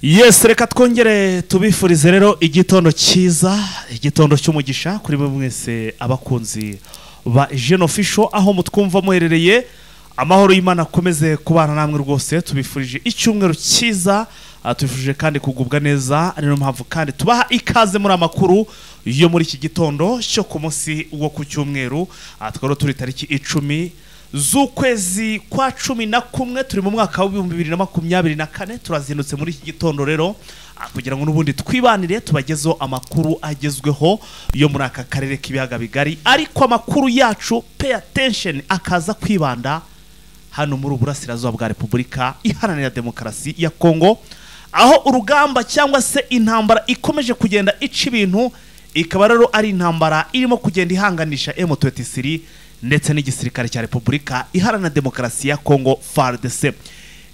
Yes, reka twongere tubifurize rero igitondo cyiza, igitondo cy'umugisha kuri buri mwese abakunzi ba Jeune Official aho mutwumva muherereye. Amahoro y'Imana akomeze kubana namwe rwose. Tubifurije icyumweru cyiza, tubifurije kandi kugubwa neza. Ari no mpamvu kandi tubaha ikaze muri amakuru yo muri iki gitondo cyo ku munsi wo ku cyumweru. Tukaba turi tariki 10 z'ukwezi kwa 11, turi mu mwaka wa 2024. Turazindutse muri iki gitondo rero kugira ngo n'ubundi twibanire tubagezeho amakuru agezweho yo muri aka karere k'ibiyaga bigari, ariko amakuru yacu pay attention akaza kwibanda hano muri Uburasirazuba bwa Repubulika Iharanira Demokarasi ya Kongo, aho urugamba cyangwa se intambara ikomeje kugenda ica ibintu, ikaba rero ari intambara irimo kugenda ihanganisha M23 ndetse n'igisirikare cya Repubulika Iharanira Demokarasi ya Kongo FARDC.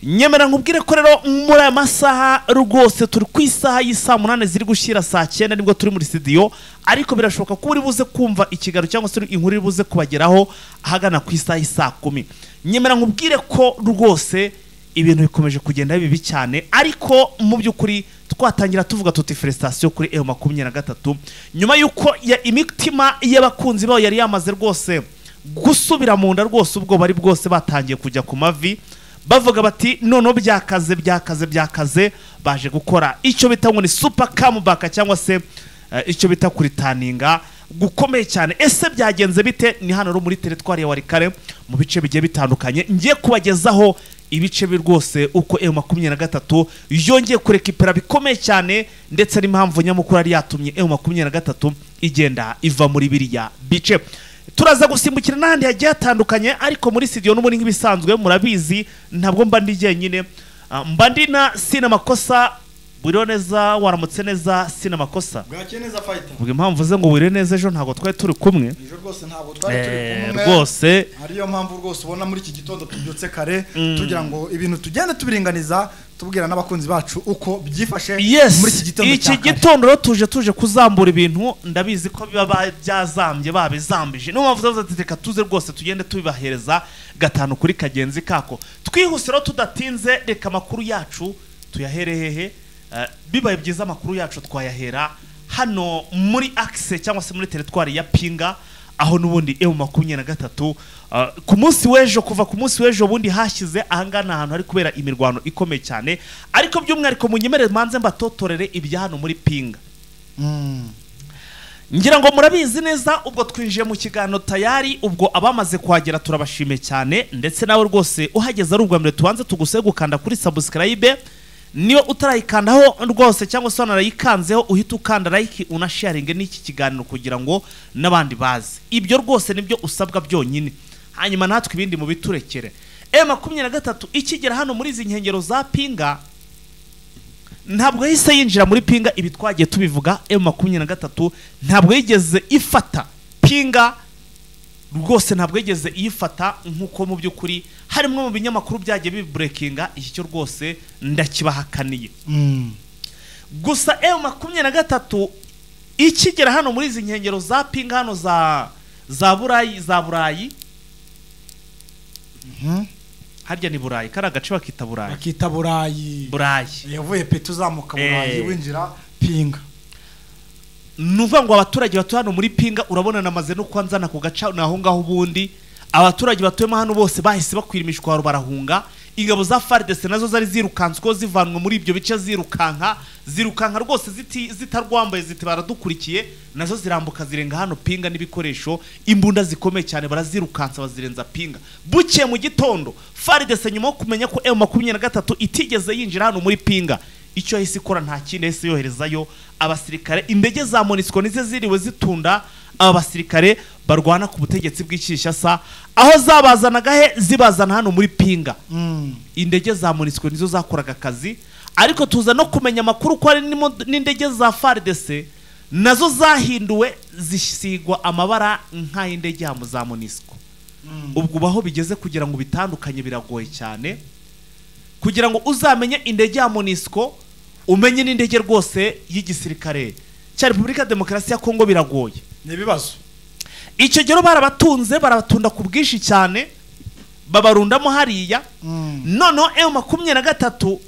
Nyemera nkubwire ko rero muri aya masaha rwose turi ku isaha y'isaa 8 ziri gushyira saa 9 nibwo turi muri studio, ariko birashoboka ko uri buze kumva ikiganiro cyangwa se inkuru iri buze kubageraho ahagana ku isaha y'isaa 10. Nyemera nkubwire ko rwose ibintu bikomeje kugenda bibi cyane, ariko mu by'ukuri twatangira tuvuga tuti felicitation kuri M23 nyuma yuko ya imitima y'abakunzi bayo yari yamaze rwose gusubira mu nda rwose, ubwo bari bwose batangiye kujya ku mavi bavuga bati noneho byakaze byakaze byakaze, baje gukora icyo bita ngo ni super comeback cyangwa se icyo bita kuritaninga gukomeye cyane. Ese byagenze bite? Ni hano muri teritwari ya Walikale mu bice bigiye bitandukanye. Ngiye kubagezaho ibice bi rwose uko M23 yongeye kurekipera bikomeye cyane, ndetse n'impamvu nyamukuru ari yatumye M23 igenda iva muri biriya bice. Turaza gusimbukira n'ahandi hagiye hatandukanye, ariko muri studio n'ubundi nk'ibisanzwe murabizi ntabwo mba ndi jyenyine, mba ndi na Sina Makosa. Wiriwe neza, waramutse neza Sina Makosa? Bwakeye neza fighter. Ubwo impamvu ze ngo wiriwe neza ejo ntabwo twari turi kumwe. Ejo rwose ntabwo twari turi kumwe. Rwose ariyo mpamvu rwose ubona muri iki gitondo tubyutse kare tugira ngo ibintu tugende tubiringaniza, tubwira n'abakunzi bacu uko byifashe muri iki gitondo. Iki gitondo rero tuje kuzambura ibintu, ndabizi ko biba byazambye babizambije. Niyo mpamvu tuzavuze reka tuze rwose tugende tubibahereza gatanu kuri kagenzi kako. Twihuse rero tudatinze, reka amakuru yacu tuyahere hehe? Bibaye byiza amakuru yacu twayahera hano muri axe cyangwa se muri teritwari ya Pinga, aho n'ubundi M23 ku munsi w'ejo, kuva ku munsi w'ejo bundi hashyize ahangana ahantu hari kubera imirwano ikomeye cyane, ariko by'umwihariko munyemerere manze mbatotorere ibya hano muri Pinga. Ngira ngo murabizi neza, ubwo twinjiye mu kiganiro tayari, ubwo abamaze kuhagera turabashimiye cyane, ndetse nawe rwose uhageze ari ubwa mbere tubanze tugusege gukanda kuri subscribe. Niyo utarayikandaho rwose cyangwa se wanarayikanzeho, uhita ukanda like unasharinge n'iki kiganiro kugira ngo n'abandi bazi. Ibyo rwose nibyo usabwa byonyine, hanyuma natwe ibindi mu biturekere. M23 ikigera hano muri izi nkengero za Pinga ntabwo yahise yinjira muri Pinga, ibi twagiye tubivuga. M23 ntabwo yigeze ifata Pinga rwose, ntabwo yigeze iyifata nkuko mu by'ukuri harimo mu binyamakuru byagiye bibreakinga iki cyo rwose ndakibahakaniye. Gusa M23 ikigera hano muri izi nkengero za Pinga hano za Burayi, harya ni Burayi, kari agace bakita Burayi, bakita Burayi, Burayi yavuye pe tuzamuka Burayi winjira Pinga. Nuvuga ngo abaturage batuye hano muri Pinga urabona namaze no kwanzana ku gaca naho ngaho, ubundi abaturage batuyemo hano bose bahise bakwira imishwaro barahunga. Ingabo za FARDC nazo zari zirukanswe zivanwe muri ibyo bice, zirukanka rwose zitarwambaye ziti baradukurikiye, nazo zirambuka zirenga hano Pinga n'ibikoresho, imbunda zikomeye cyane barazirukansa bazirenza Pinga. Buke mu gitondo FARDC nyuma yo kumenya ko M23 itigeze yinjira hano muri Pinga, icyo yahise ikora nta kindi, yahise yoherezayo abasirikare. Indege za MONUSCO nize ziriwe zitunda aba basirikare barwana ku butegetsi bw'Ikinshasa, aho zabazanaga he zibazana hano muri Pinga. Indege za MONUSCO nizo zakoraga akazi, ariko tuza no kumenya amakuru ko ari n'indege za FARDC nazo zahinduwe zisigwa amabara nk'ay'indege za MONUSCO. Ubwo baho bigeze kugira ngo bitandukanye biragoye cyane, kugira ngo uzamenye indege ya MONUSCO umenye n'indege rwose y'igisirikare cya Repubulika Demokarasi ya Kongo biragoye. Ni ibibazo. Icyo gero barabatunze, barabatunda ku bwinshi cyane, babarundamo hariya. Noneho M23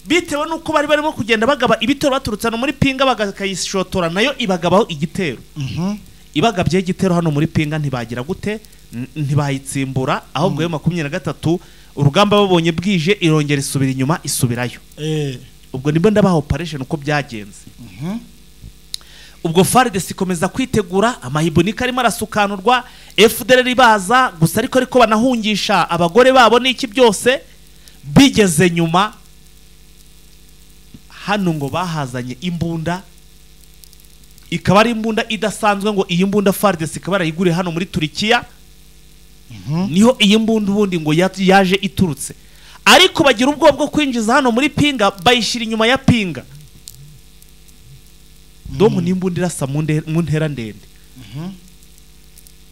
Bitewe nuko bari barimo kugenda bagaba ibitero baturutse hano muri Pinga bagakayishotora nayo ibagabaho igitero. Ibagabye igitero hano muri Pinga ntibagira gute, ntibayitsimbura, ahubwo yo 23 urugamba babonye bwije irongera isubira inyuma isubirayo. Ubwo nibwo ndabaha operation uko byagenze. Ubwo FARDC ikomeza kwitegura, amahibonika arimo arasukanurwa, FDLR ibaza gusa ariko banahungisha abagore babo n'iki byose. Bigeze nyuma hano ngo bahazanye imbunda, ikaba ari imbunda idasanzwe, ngo iyi mbunda FARDC ikaba yarayiguriye hano muri Turikiya. Niho iyi mbunda ubundi ngo yaje iturutse, ariko bagira ubwoba bwo kwinjiza hano muri Pinga, bayishyira inyuma ya Pinga. Domu n'imbunda irasa mu ntera ndende.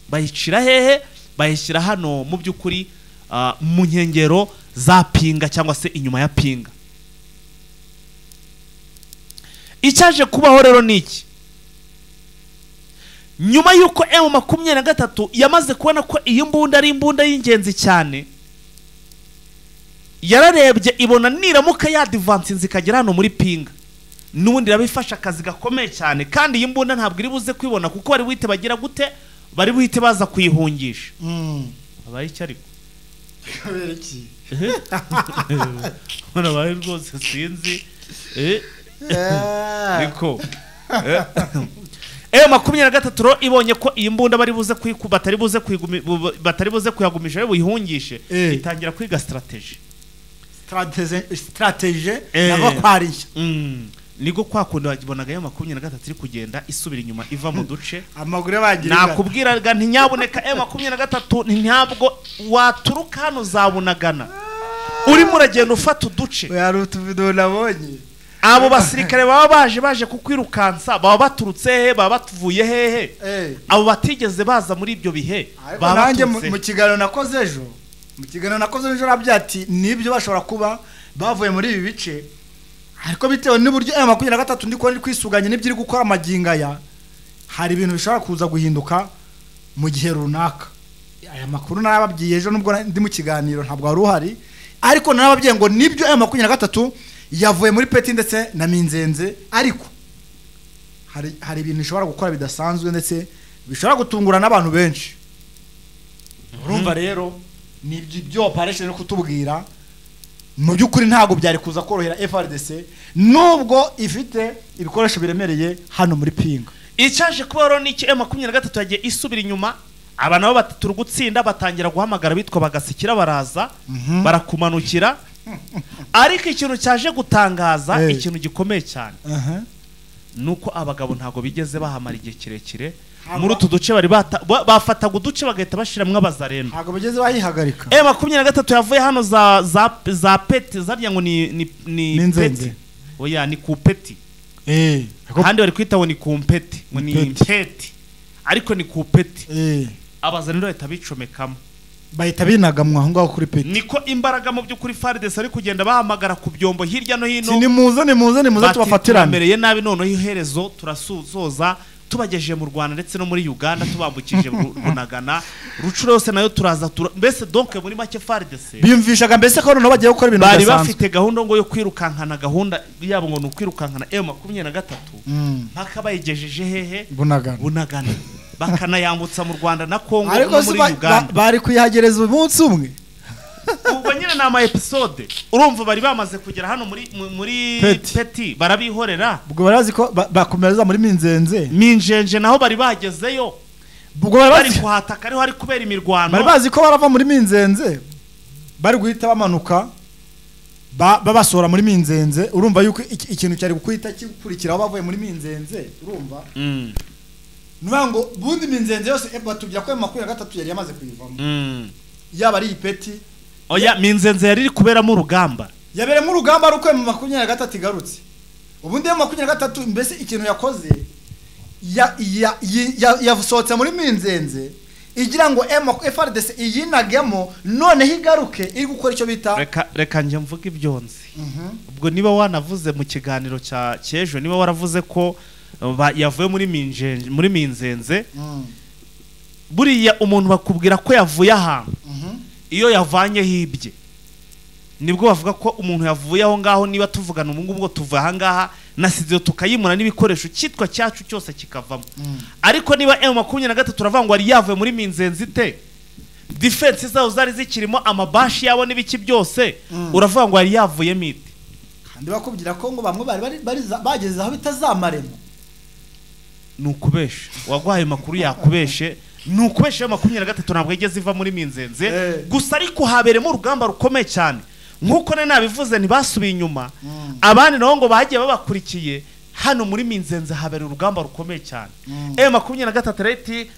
Bayicira hehe? Bayishyira hano mu by'ukuri mu nkengero za Pinga cyangwa se inyuma ya Pinga. Icyaje kubaho rero niki? Nyuma yuko M23 yamaze kubona ko iyi mbunda ari imbunda y'ingenzi cyane, yararebye ibona niramuka ya advance zikagera hano muri Pinga, nubundi irabifasha akazi gakomeye cyane, kandi iyi mbunda ntabwo iri buze kwibona kuko bari buhite bagira gute, bari buhite baza kuyihungisha. Abaye icyo ariko kabere ki hano baye rwose sinzi niko. M23 ro ibonye ko iyi mbunda bari buze batari buze batari buze kuyagumisha buyihungishe, itangira kwiga strategy. Strategy nabo kwariye. Niko kwakunda bagibonaga ya 23 iri kugenda isubira inyuma iva mu duce amagure bagira. Nakubwiraga nti nyaboneka M23 ntabwo waturuka hano zabunagana, urimo uragenda ufata uduce. Oya rutuvido nabonye abo basirikare baba baje kukwirukansa, baba baturutse he, baba batuvuye hehe, abo batigeze baza muri ibyo bihe. Baba nanjye mu kiganiro nakoze ejo rabyati nibyo bashobora kuba bavuye muri ibi bice, ariko bitewe n'uburyo M23 ndi kubona kwisuganya n'ibyo iri gukora amaginga ya, hari ibintu bishobora kuza guhinduka mu gihe runaka. Aya makuru narababwiye ejo nubwo ndi mu kiganiro ntabwo wari uhari, ariko narababwiye ngo nibyo M23 yavuye muri Peti ndetse na Minzenze, ariko hari ibintu bishobora gukora bidasanzwe ndetse bishobora gutungura n'abantu benshi. Urumva rero ni ibyo operation no kutubwira mu by'ukuri ntago byari kuza korohera FARDC nubwo ifite ibikoresho biremereye hano muri Pinga. Icyaje kuba rero n'iki M23 yagiye isubira inyuma, aba nabo batatu gutsinda batangira guhamagara bitwa bagasikira baraza barakumanukira. Ariko ikintu cyaje gutangaza, ikintu gikomeye cyane, nuko abagabo ntago bigeze bahamara igihe kirekire muri utu duce bari bafataga uduce bagahita bashiramwe abazareno, ntago bigeze bayihagarika. M23 yavuye hano za Peti, zarya ngo ni Peti, oya ni ku Peti, ahandi bari kwita ngo ni ku Mpeti, ngo ni Mpeti, ariko ni ku Peti. Abazareno bahita bicomekamo, bahita binagamwa aho ngaho kuri Peti. Niko imbaraga mu by'ukuri FARDC ari kugenda bahamagara ku byombo hirya no hino, ni muze ni muze ni muze tubafatirane. Tumereye nabi noneho iherezo turasuzoza tubagejeje mu Rwanda ndetse no muri Uganda, tubambukije Bunagana, Rucuro yose nayo turaza mbese donc muri make FARDC biyumvishaga mbese ko noneho bagiye gukora ibintu bidasanzwe. Bari bafite gahunda ngo yo kwirukankana, gahunda yabo ngo ni ukwirukankana M23 mpaka bayigejeje hehe? Bunagana, bakanayambutsa mu Rwanda na Kongo no muri Uganda. Bari kuyihagereza umunsi umwe. Ubwo nyine na ama episode urumva bari bamaze kugera hano muri Peti barabihorera. Ubwo barazi ko bakomereza muri Minzenze, Minjenje naho bari bagezeyo. Ubwo bari kuhataka ariho hari kubera imirwano, bari bazi ko barava muri Minzenze bari guhita bamanuka babasora muri Minzenze. Urumva yuko ikintu cyari gukwita kikurikira bavuye muri Minzenze, urumva nubango bundi Minzenze yose batubya ko M23 yari yamaze kuyivamo, yaba ari Ipeti. Oya Minzenze yari iri kuberamo urugamba, yaberemo urugamba ari uko M23 igarutse. Ubundi M23 mbese ikintu yakoze yasohotse muri Minzenze igira ngo FARDC iyinagemo noneho igaruke iri gukora icyo bita. Reka njye mvuga ibyo nzi. Ubwo niba wanavuze mu kiganiro cya cyejo, niba waravuze ko yavuye muri Minjenje, muri Minzenze, buriya umuntu bakubwira ko yavuye ahantu iyo yavanye hibye. Nibwo bavuga ko umuntu yavuye aho ngaho, niba tuvugana ubu ngubu tuva aha ngaha na studio tukayimura n'ibikoresho cyitwa cyacu cyose kikavamo. Ariko niba M23 turavuga ngo ari yavuye muri Minzenze ite, defense zaho zari zikirimo amabashi yabo n'ibiki byose, uravuga ngo ari yavuyemo ite? Kandi bakubwira ko ngo bamwe bari bageze aho bitazamaremo. Nukubesha wagwaye makuru yakubeshe, nukubesha 23 ntabwo yigeze iva muri Minzenze. Gusa ariko haberemo urugamba rukomeye cyane nkuko ne nabivuze, ntibasubiye inyuma. Abandi naho ngo bagiye babakurikiye hano muri Minzenze habera urugamba rukomeye cyane. M23 reti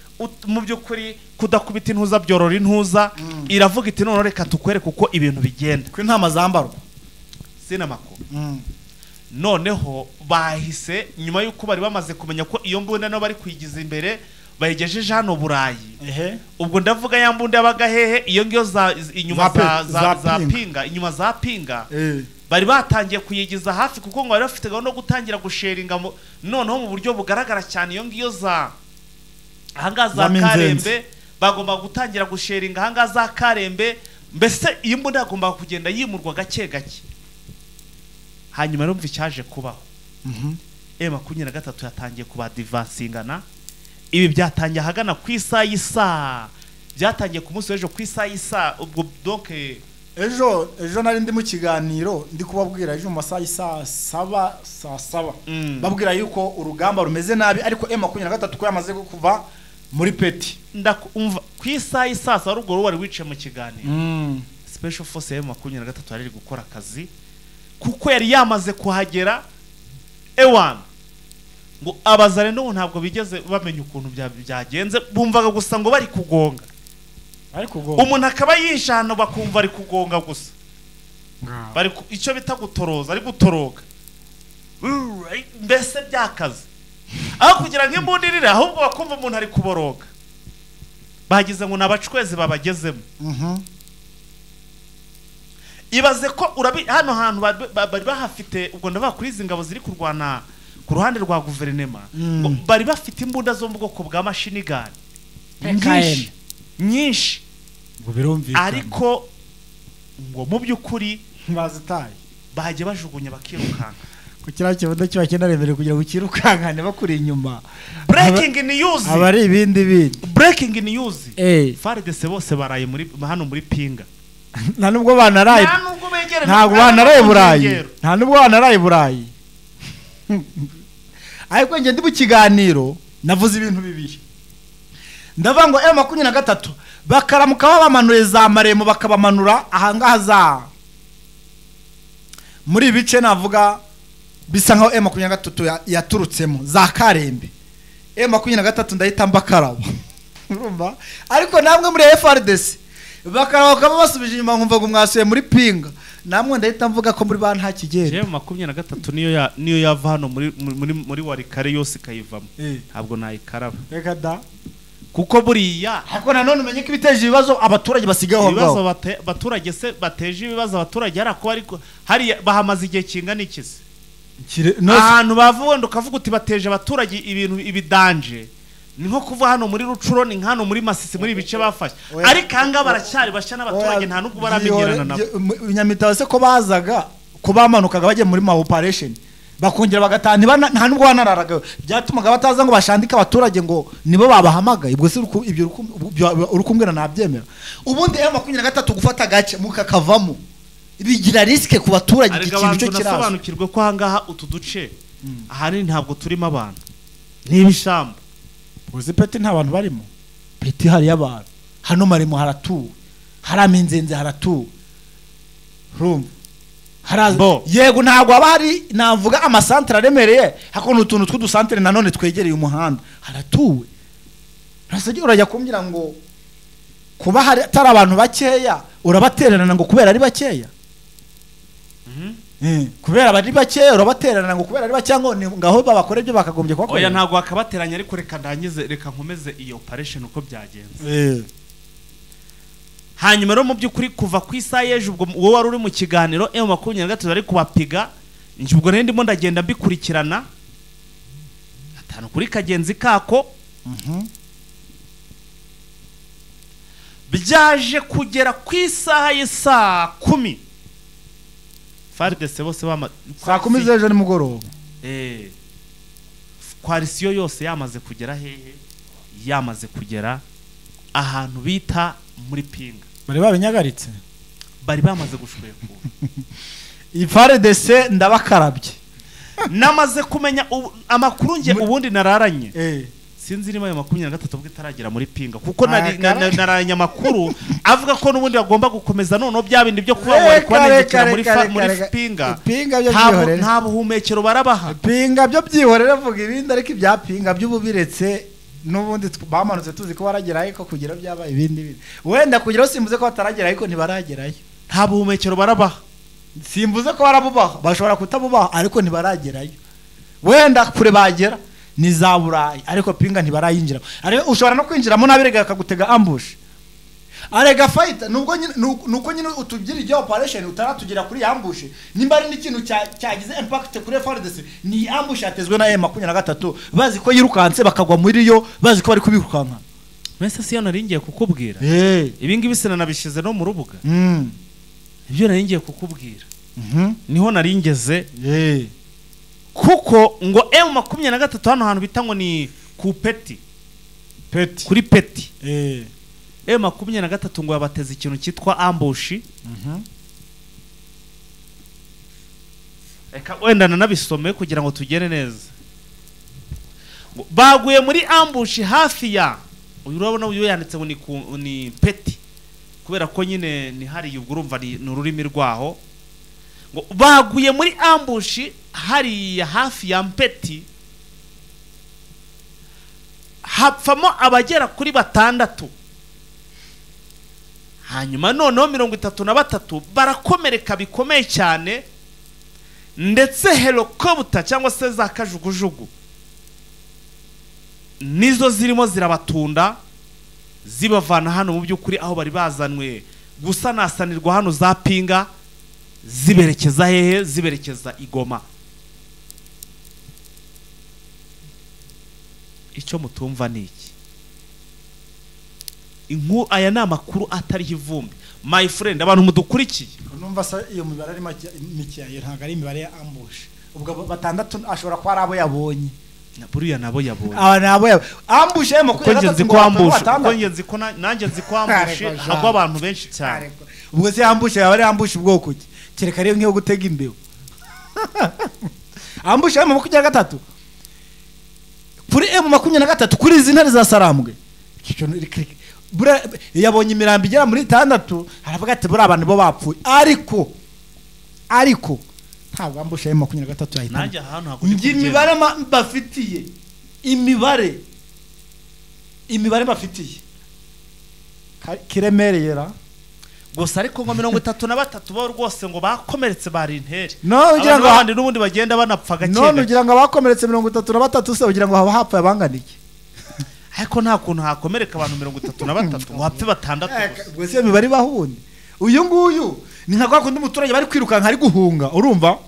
mu by'ukuri kudakubita intuza byorora intuza, iravuga iti none reka tukwereke uko ibintu bigenda, ko intama zambarwa sinamako. Noneho bahise nyuma yuko bari bamaze kumenya ko iyo mbunda no bari kwigiza imbere bayigejeje hano Burayi. Ubwo ndavuga ya mbunda yabaga hehe, iyo ngiyo za inyuma za Pinga, inyuma za Pinga bari batangiye kuyigiza hafi, kuko ngo bari bafite gahunda yo gutangira gusheringa noneho mu buryo bugaragara cyane. Iyo ngiyo za ahangaha za Karembe bagomba gutangira gusheringa ahangaha za Karembe, mbese iyi mbunda yagomba kugenda yimurwa gake gake. Hanyuma rero icyaje kubaho, M23 yatangiye kubadivansingana. Ibi byatangiye ahagana ku isaha y'isa, byatangiye ku munsi w'ejo ku isaha y'isa. Ubwo donc ejo nari ndi mu kiganiro ndi kubabwira ejo mu masaha y'isa 7 saa 7, babwira yuko urugamba rumeze nabi, ariko M23 ko yamaze kuva muri peti. Ndakumva ku isaha y'isa saa ruguru wari wicaye mu kiganiro. Special Force ya M23 yari gukora akazi kuko yari yamaze kuhagera. Ewan ngo abazare no ntabwo bigeze bamenya ukuntu byagenze, bumvaga gusa ngo bari kugonga, umuntu akaba yishana bakumva ari kugonga gusa, bari icyo bita gutoroza, ari gutoroga mbese byakaze aho kugira ngo imbunda irire, ahubwo bakumva umuntu ari kuboroga, bagize ngo nabacweze babagezemo. Ibaze ko urabi hano hantu bari bahafite, ubwo ndavuga kuri izi ngabo ziri kurwana ku ruhande rwa guverinema, bari bafite imbunda zo mu bwoko bwa machine gun nyinshi, ariko ngo mu by'ukuri bazitaye, bagiye bajugunya bakirukanka. Ku kiriya kibundo kiba kinaremereye kugira ngo kirukankane bakuri inyuma. Breaking news, abari ibindi bindi breaking news, FARDC bose baraye muri hano muri Pinga. Nta nubwo banaraye, ntabwo banaraye Burayi, nta nubwo banaraye Burayi. Ariko nge ndi mu kiganiro navuze ibintu bibiri, ndavuga ngo M23 bakaramuka babamanuye za Maremo, bakabamanura ahangaha za muri bice navuga bisa nkaho M23 yaturutsemo za Karembe. M23 ndahita mbakaraba, urumva? Ariko namwe muri FARDC bakaramuka basubije inyuma nkumva ngo mwasuye muri Pinga, namwe ndahita mvuga ko muri ba nta kigenda. M23 niyo yava hano muri muri muri Warikare yose ikayivamo, ntabwo nayikaraba. Reka da, kuko buriya ariko nanone umenye ko ibiteje ibibazo abaturage basigaho ibibazo abaturage se bateje ibibazo abaturage arako ariko hari bahamaze igihe kingana iki se ahantu bavuga ukavuga uti bateje abaturage ibintu ibidanje, ni nko kuva hano muri Rucuro, ni hano muri Masisi, muri ibice bafashe, ariko anga baracyari bashya n'abaturage nta nubwo baramenyerana nabo. Nyamitabo se ko bazaga ko bamanukaga bagiye muri ma operation bakongera bagataha, nta nubwo banararaga, byatumaga bataza ngo bashandike abaturage ngo nibo babahamagaye. Ubwo se ibyo urukumbwira nabyemera? Ubundi M23 gufata gace mukakavamo bigira risk ku baturage, iki kintu cyo kiraza. Nasobanukirwe ko ahangaha utu duce ahanini ntabwo turimo abantu, ni ibishamba. Uzi peti nta bantu barimo, peti hari abantu hano Maremo haratuwe, hari Minzenze haratuwe, urumva? Yego ntabwo haba hari navuga amasantere aremereye, hako n'utuntu tw'udusantere nanone twegereye umuhanda haratuwe. Ntasajye urajya kumbwira ngo kuba hari atari abantu bakeya urabatererana ngo kubera ari bakeya. Kubera bari bakeya urabatererana ngo kubera ari bakeya ngo ngaho babakore ibyo bakagombye kubakorera. Oya ntabwo wakabateranya, ariko reka ndangize, reka nkomeze iyo operation uko byagenze. Hanyuma rero mu by'ukuri kuva ku isaha y'ejo ubwo wowe wari uri mu kiganiro M23 ari kubapiga, ubwo nari ndimo ndagenda mbikurikirana atanu kuri kagenzi kako. Byaje kugera ku isaha y'isa 10 FARDC bose saa 10 z'ejo nimugoroba. Coalition yose yamaze kugera hehe? Yamaze kugera ahantu bita muri Pinga. Bari babinyagaritse, bari bamaze gushwekura. FARDC ndabakarabye. Namaze kumenya amakuru nge ubundi nararanye. Sinzi niba ayo 23 ubwo itaragera muri Pinga, kuko nararanye amakuru avuga ko n'ubundi bagomba gukomeza noneho bya bindi byo kuba bari kubanegekera muri Pinga. Nta buhumekero barabaha. Pinga byo byihorere, vuga ibindi, ariko ibya Pinga by'ububiretse n'ubundi bamanutse tuzi ko baragerayo, ariko kugira byaba ibindi bindi. Wenda kugira simbuze ko bataragerayo, ariko ntibaragerayo. Nta buhumekero barabaha. Simbuze ko barabubaha, bashobora kutabubaha, ariko ntibaragerayo. Wenda kure bagera ni za Burayi, ariko Pinga ntibarayinjira. Ariko ushobora no kwinjiramo nabirega akagutega ambush. Arega fight nubwo nuko nyine utugira ijya operation utaratugira kuri ambush. Nimba ari n'ikintu cyagize impact kuri FARDC ni ambush yatezwe na M23, bazi ko yirukanse bakagwa muri yo, bazi ko bari kubirukanka. Mese siyo naringiye kukubwira. Ibi ngibi sinanabishize no mu rubuga. Ibyo naringiye kukubwira. Niho naringeze. Kuko ngo M23 hano hantu bita ngo ni ku peti. Peti. Kuri peti. M23 ngo yabateze ikintu cyitwa ambush. Eka wenda nanabisome kugira ngo tugere neza. Baguye muri ambush hafi ya uyu, urabona uyu yanditse ngo ni peti, kubera ko nyine ni hari ubwo urumva ni ururimi rwaho. Ngo baguye muri ambush hariya hafi ya Mpeti, hapfamo abagera kuri 6, hanyuma noneho 33 barakomereka bikomeye cyane, ndetse helicopter cyangwa se za kajugujugu nizo zirimo zirabatunda zibavana hano mu by'ukuri aho bari bazanwe gusanasanirwa hano za Pinga, ziberekeza hehe? Ziberekeza Igoma. Icyo mutumva ni iki? Aya ni amakuru atariho ivumbi. My friend, abantu mudukurikiye, numva iyo mibare ari mike, ntabwo ari imibare ya ambush. Ubwo 6 ashobora kuba ari abo yabonye. Buriya nabo yabonye. Aba nabo yabonye. Ambush ya 23 ko ambush, ko nge nzi ko nanjye nzi ko ambush hagwa abantu benshi cyane. Ubwo se ambush yaba ari ambush ubwoko ki? Kereka rero nkiyo gutega imbeho. Ambush ya 23 kuri M23 kuri izi ntare za Sarambwe. Yabonye imirambi igera muri 6, aravuga ati buri abantu bo bapfuye, ariko ntabwo ambush ya M23 yahita. Nanjye ahantu hakundi imibare bafitiye, imibare bafitiye kiremerera gusa, ariko ngo 33 bo rwose ngo bakomeretse bari intere. No ugira ngo abandi n'ubundi bagenda banapfa gake. None ugira ngo abakomeretse 33 se ugira ngo haba hapfa abangana iki? Ariko nta kuntu hakomereka abantu 33 ngo hapfe 6 gusa. Ubwo se imibare bahundi. Uyu nguyu ni nka kwa kundi umuturage bari kwirukanka ari guhunga, urumva?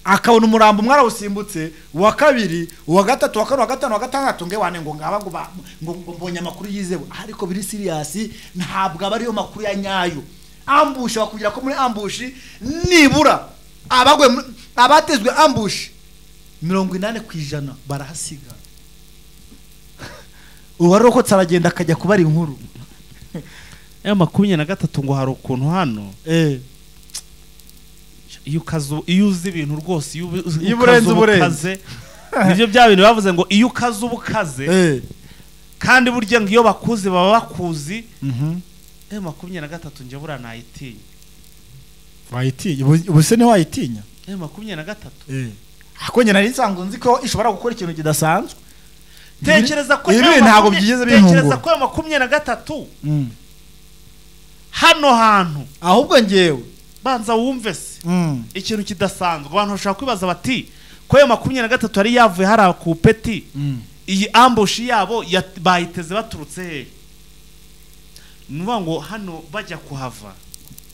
Akabona umurambo umwe arawusimbutse, uwa kabiri, uwa gatatu, uwa kane, uwa gatanu, uwa gatandatu, nge wane ngo ngaba ngo mbonye amakuru yizewe, ariko biri serious ntabwo aba ariyo makuru ya nyayo. Ambush bakubwira ko muri ambush nibura abagwe abatezwe ambush 80% barahasiga. Uwarokotse aragenda akajya kubara inkuru. M23 ngo hari ukuntu hano iyo uzi ibintu rwose, iyo uburenze ubukaze, nibyo bya bintu bavuze ngo iyo ukaze ubukaze, kandi burya ngo iyo bakuzi baba bakuzi. M23 nje bura nayitinya. Wayitinya? Ubu se ni wayitinya? M23 Ako nge nari nsanzwe nzi ko ishobora gukora ikintu kidasanzwe. Tekereza ko ibi ntabwo byigeze bintungura. Tekereza ko M23 hano hantu, ahubwo ngewe banza wumve se ikintu kidasanzwe. Abantu bashobora kwibaza bati ko ayo 23 yari yavuye hari ku peti, iyi ambush yabo bayiteze baturutse he? Nuvuga ngo hano bajya kuhava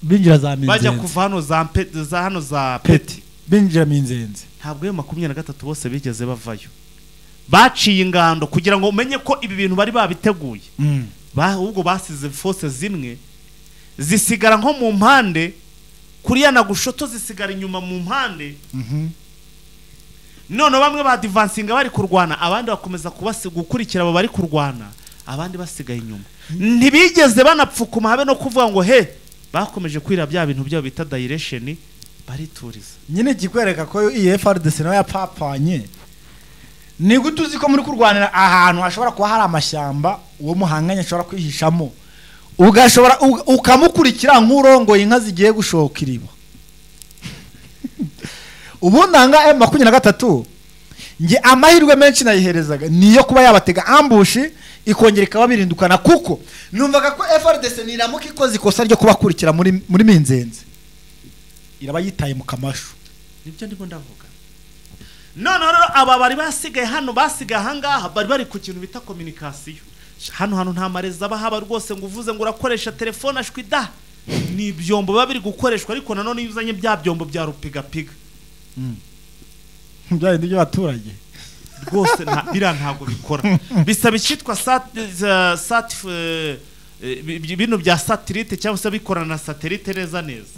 binjira za Minzenze, bajya kuva hano za peti, za hano za peti binjira Minzenze. Ntabwo ayo 23 bose bigeze bavayo, baciye ingando kugira ngo umenye ko ibi bintu bari babiteguye. Ubwo basize force zimwe zisigara nko mu mpande Kuriya na gushoto zisigara inyuma mu mpande. None bamwe ba advancinga bari kurwana, abandi bakomeza gukurikira abo bari kurwana, abandi basigaye inyuma. Ntibigeze banapfukuma habe no kuvuga ngo he, bakomeje kwira bya bintu byabo bita direction, barituriza. Nyine kikwereka ko iyi FARDC nayo yapapanye. Ni gute uzi ko muri kurwanira ahantu hashobora kuba hari amashyamba uwo muhanganye ashobora kwihishamo, ugashobora ukamukurikira nk'urongoye inka zigiye gushoka iriba? Ubundi aha M23 nge amahirwe menshi nayiherezaga niyo kuba yabatega ambush ikongera ikababirindukana, kuko numvaga ko FARDC niramuka ikoze ikosa ryo kubakurikira muri Minzenze iraba yitaye mu kamashu. Nibyo ndimo ndavuga. None rero aba bari basigaye hano, basigaye ahangaha bari bari ku kintu bita communication. Hano nta mareza bahaba rwose ngo uvuze ngo urakoresha telefone ashwi da. Ni ibyombo biba biri gukoreshwa, ariko nanone iyo uzanye bya byombo bya rupigapiga bya bindi by'abaturage rwose biriya ntabwo bikora. Bisaba icyitwa bino bya satellite cyangwa se bikorana na satellite neza neza.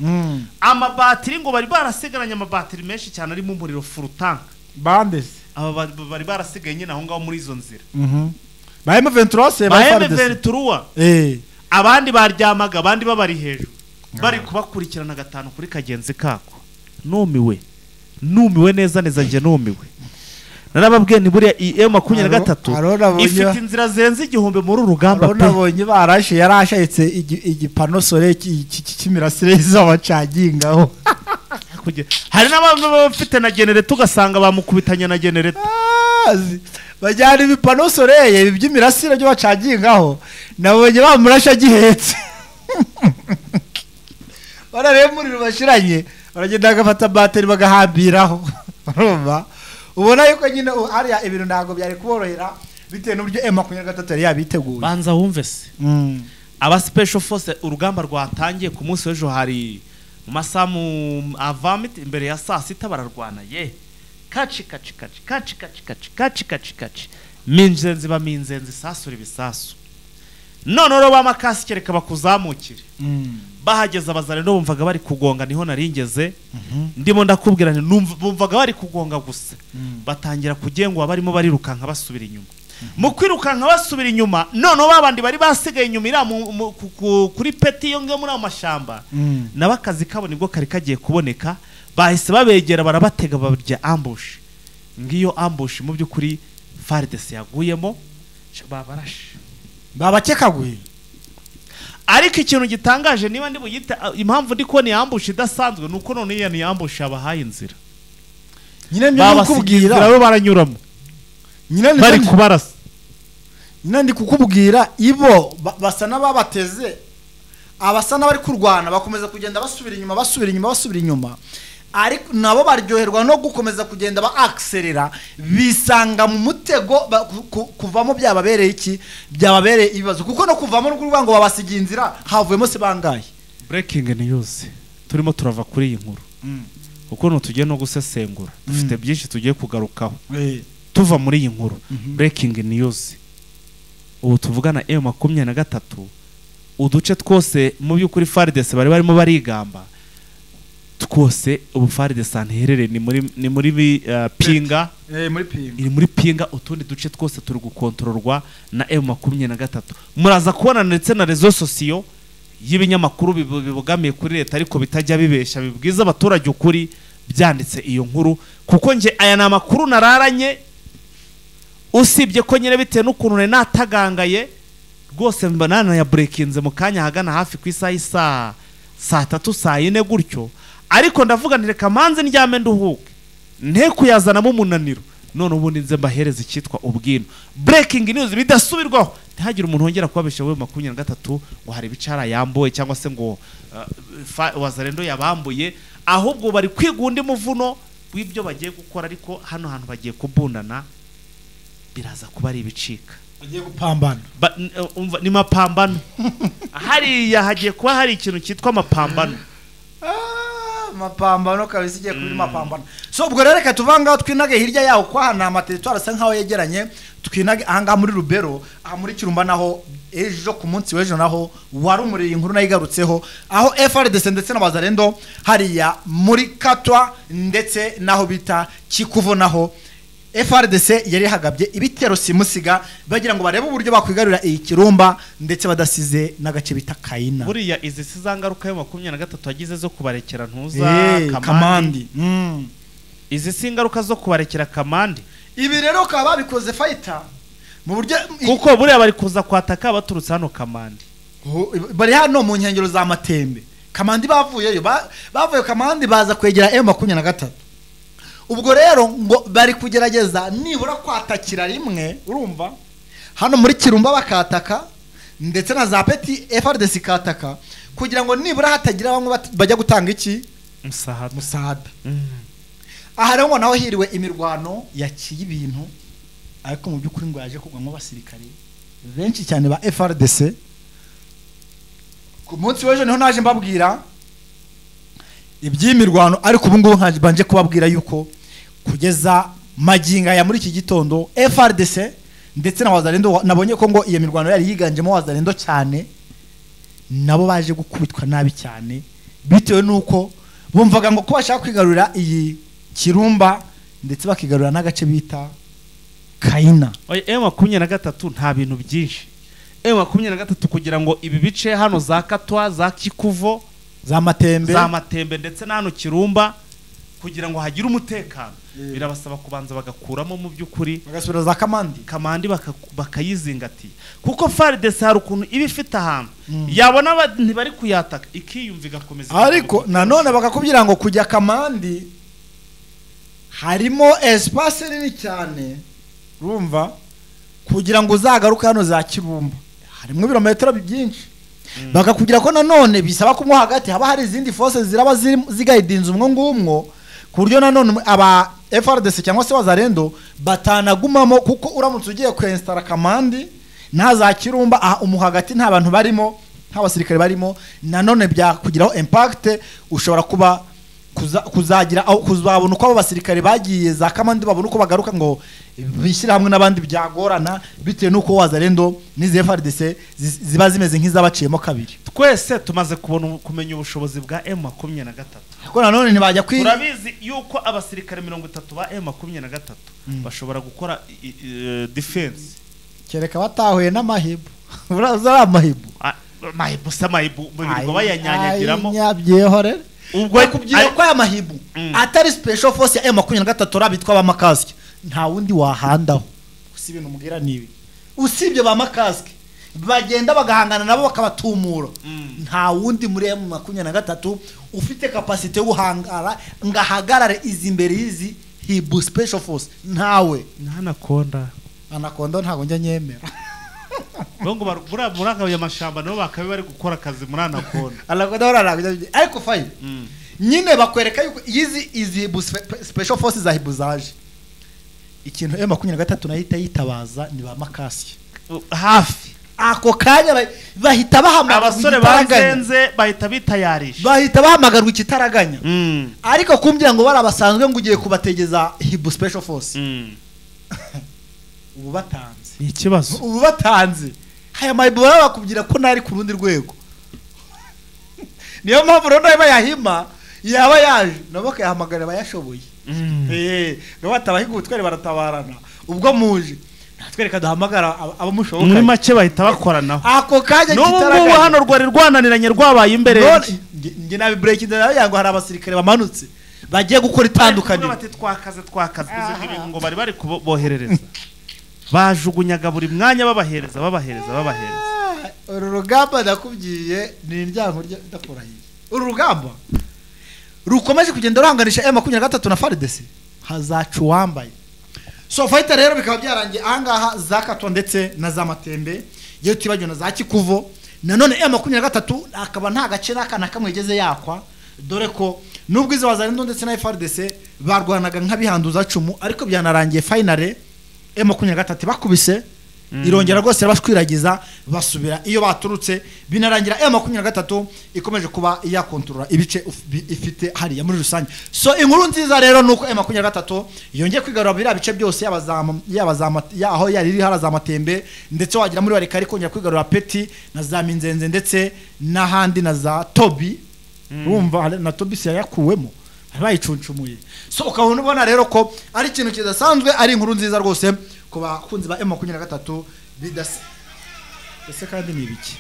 Amabatiri ngo bari barasigaranye amabatiri menshi cyane arimo umuriro full tank. Bande aba bari barasigaye nyine aho ngaho muri izo nzira. Ba M23 se ba M23 abandi baryamaga, abandi babari hejuru bari kubakurikirana gatanu kuri kagenzi kako. Numiwe neza neza nje numiwe. Narababwiye ni buriya M23 ifite inzira zirenze 1000 muri urugamba pe. Nabonye barashe yarashayitse igipano sore cy'imirasire z'abacagingaho. Hari n'abantu bafite na generator ugasanga bamukubitanye na generator. Bajyana ibipano sore by'imirasire byo bacagingaho, nabonye bamurasha gihetse. Barareba umuriro bashiranye baragenda bagafata bateri bagahambiraho. Urumva ubona yuko nyine hariya ibintu ntabwo byari kuborohera bitewe n'uburyo M23 yari yabiteguye. Banza wumve se. Aba special force urugamba rwatangiye ku munsi w'ejo hari mu masaha avamit imbere ya saa sita bararwana ye. Kaci kaci kaci kaci kaci kaci kaci kaci kaci. Minzenzi ba minzenzi sasura ibisasu. None ro bamakasi kereka bakuzamukire. Bahageze abazarendo bumvaga bari kugonga, niho naringeze. Ndimo ndakubwira nti bumvaga bari kugonga gusa. Batangira kugengwa barimo barirukanka basubira inyuma. Mu kwirukanka basubira inyuma, none babandi bari basigaye inyuma ira kuri peti yo ngiyo muri amashamba. Nabakazi kabo nibwo kari kagiye kuboneka, bahise babegera barabatega babarya ambush. Ngiyo ambush mu byukuri FARDC yaguyemo babarashe. Babakekaguye. Ariko ikintu gitangaje niba ndi buyita impamvu ndi kubona ambush idasanzwe nuko none iyo ni ambush abahaye inzira. Nyine ndi kukubwira nabo baranyuramo. Nyine bari kubarasa. Nyine ndi kukubwira ibo basa n'ababateze, abasa n'abari kurwana bakomeza kugenda basubira inyuma basubira inyuma basubira inyuma. Ariko nabo baryoherwa no gukomeza kugenda ba accelerera bisanga mu mutego kuvamo byababereye iki byababereye ibibazo, kuko no kuvamo no kuvuga ngo babasigiye inzira havuyemo se bangaye. Breaking news turimo turava kuri iyi nkuru kuko no tugiye no gusesengura dufite byinshi tugiye kugarukaho. Tuva muri iyi nkuru breaking news ubu tuvugana M23 uduce twose mu byukuri FARDC bari barimo barigamba twose ubu FARDC ntiherere ni muri Pinga, muri Pinga iri muri Pinga, utundi duce twose turi gukontororwa na M23. Muraza kubona ndetse na réseaux sociaux y'ibinyamakuru bibogamiye kuri leta ariko bitajya bibesha bibwiza abaturage ukuri byanditse iyo nkuru, kuko nje aya ni amakuru nararanye usibye ko nyine bitewe n'ukuntu nari natagangaye rwose mba ya breakinze mu kanya hagana hafi ku isaha isa saa 3 saa 4 gutyo, ariko ndavuga nti reka manze ndyame nduhuke nte kuyazanamo umunaniro, none ubundi nze mbahereza icyitwa ubwino. Breaking news bidasubirwaho, ntihagire umuntu wongera kubabesha we 23 ngo hari ibicara yamboye cyangwa se ngo wazarendo yabambuye, ahubwo bari kwiga undi muvuno w'ibyo bagiye gukora, ariko hano hantu bagiye kubundana biraza kuba ari ibicika, bagiye gupambana. Umva ni mapambano hariya hagiye kuba hari ikintu cyitwa amapambano. Mapambano kabisa igiye kuri mapambano. So ubwo rero reka tuvanga twinage hirya yaho kwa hana amateritwari asa nkaho yegeranye, twinage ahanga muri Rubero, aha muri Kirumba naho Ejo ku munsi w'ejo naho warumuriye inkuru nayigarutseho, aho FARDC ndetse n'abazarendo hariya muri Katwa ndetse naho bita Kikuvo, naho FARDC yari hagabye ibitero simusiga bagira ngo barebe uburyo bakwigarurira iyi Kirumba ndetse badasize n'agace bita Kayina. Buriya izi si za ngaruka yo 23 yagize zo kubarekera ntuza Kamandi. Izi si ingaruka zo kubarekera Kamandi. Ibi rero kaba babikoze fighter mu buryo, kuko buriya bari kuza kwataka baturutse hano Kamandi, bari hano mu nkengero za Matembe. Kamandi bavuyeyo, bavuye Kamandi baza kwegera M23. Ubwo rero ngo bari kugerageza nibura kwatakira rimwe, urumva hano muri Kirumba bakataka ndetse na za Peti FARDC kataka, kugira ngo nibura hatagira bamwe bajya gutanga iki musahada. Aha rero ngo naho hiriwe imirwano yaciye ibintu, ariko mu by'ukuri ngo yaje kugwamo abasirikare benshi cyane ba FARDC. Ku munsi w'ejo niho naje mbabwira iby'imirwano, ariko ubu ngubu nkanje kubabwira yuko kugeza maginga ya muri iki gitondo FARDC ndetse na Wazalendo, nabonye ko ngo iyo mirwano yari yiganjemo Wazalendo cyane, nabo baje gukubitwa nabi cyane bitewe nuko bumvaga ngo ko bashaka kwigarurira iyi Kirumba ndetse bakigarurira n'agace bita Kayina. M23 nta bintu byinshi. M23 kugira ngo ibi bice hano za Katwa, za Kikuvo, za Matembe ndetse na hano Kirumba kugira ngo hagire umutekano, birabasaba kubanza bagakuramo mu by'ukuri bagasubira za Kamandi bakayizingatiye, kuko FARDC hari ukuntu iba ifite ahantu yabona ntibari kuyataka ikiyumva igakomeza. Ariko nanone bakakubwira ngo kujya Kamandi harimo espace nini cyane, urumva, kugira ngo uzagaruke hano za Kirumba harimo ibirometero byinshi. Bakakugira ko nanone bisaba ko mo hagati haba hari izindi forces ziraba zigayidinza umwo ngumwo, ku buryo nanone aba FARDC cyangwa se Wazalendo batanagumamo, kuko uramutse ugiye kwinstara Kamandi nta za Kirumba umu hagati nta bantu barimo, nta basirikare barimo, nanone byakugiraho impact, ushobora kuba kuzagira aho kuzabona uko abo basirikare bagiye za Kamandi babona uko bagaruka ngo bishyira hamwe n'abandi byagorana, bitewe nuko Wazalendo n'izi FARDC ziba zimeze nk'izabaciyemo kabiri. Twese tumaze kubona kumenya ubushobozi bwa M23, ariko nanone ntibajya kwi turabizi yuko abasirikare 30 ba M23 bashobora gukora defense, kereka batahuye n'amahibu. Uraza amahibu amahibu birirwa bayanyanyagiramo nyabyehorere. Ubwo kubwira ko aya mahibu atari special force ya M23 rabitwa ba makaske, nta wundi wahandaho. Usibye numubwira nibi, usibye ba makaske bagenda bagahangana nabo bakabatumura, nta wundi muri M23 ufite capacity yo guhangara ngahagarare izi imbere izi hibu special force, ntawe. Anakonda ntago njya nyemera. Bongo barubura ya mashamba nabo bakabe bari gukora akazi muri Anakonda. Anakonda bararaga ariko fine. Nyine bakwereka yuko izi special forces za hibuzaje. Ikintu M23 nahita yitabaza ni ba makasi hafi. Ako kanya bahita bahamagara abasore bazenze, bahita bitayarisha, bahita bahamagarwa ikitaraganya. Ariko kumbwira ngo barabasanzwe ngo ugiye kubategeza hibu special force, ubu batanze ikibazo, ubu batanze haya mayibora bakubwira ko nari ku rundi rwego. Niyo mpamvu rero bayahima yaba yaje nabo bakayahamagarira bayashoboye. Nabo batabahiga ubutwari baratabarana, ubwo muje natwereka duhamagara abo mushoboka. Muri make bahita bakoranaho ako kanya kitaraganya. N'ubu hano rwari rwananiranye rwabaye imbere. Nge nabi break ndayango hari abasirikare bamanutse bagiye gukora itandukaniro, bati twakaze uzi ngo bari bari kuboherereza, bajugunyaga buri mwanya babahereza. Uru rugamba ndakubwiye ni indyango ndakurahiye. Uru rugamba rukomeje kugenda ruhanganisha M23 na FARDC, hazacu wambaye. So fighter rero bikaba byarangiye ahangaha za Katwa ndetse na za Matembe, yewe tibagiwe na za Kikuvo. Nanone M23 akaba nta gace n'aka na kamwe igeze yakwa, dore ko nubwo izo Wazalendo ndetse na FARDC barwanaga nk'abihanduza cumu, ariko byanarangiye finale M23 bakubise Irongera rwose irabashwiragiza basubira iyo baturutse, binarangira M23 ikomeje kuba yakontorora ibice ifite hariya muri rusange. So inkuru nziza rero nuko M23 yongeye kwigarura biriya bice byose, yaba aho yari iri haraza Matembe, ndetse wagira muri Warikare kongera kwigarura Peti na za Minzenze ndetse n'ahandi na za Tobi. Urumva na Tobi se yakuwemo bayicuncumuye. So ukabona ubona rero ko ari ikintu kidasanzwe, ari inkuru nziza rwose ku bakunzi ba M23 bidase. Ese kandi ni ibiki?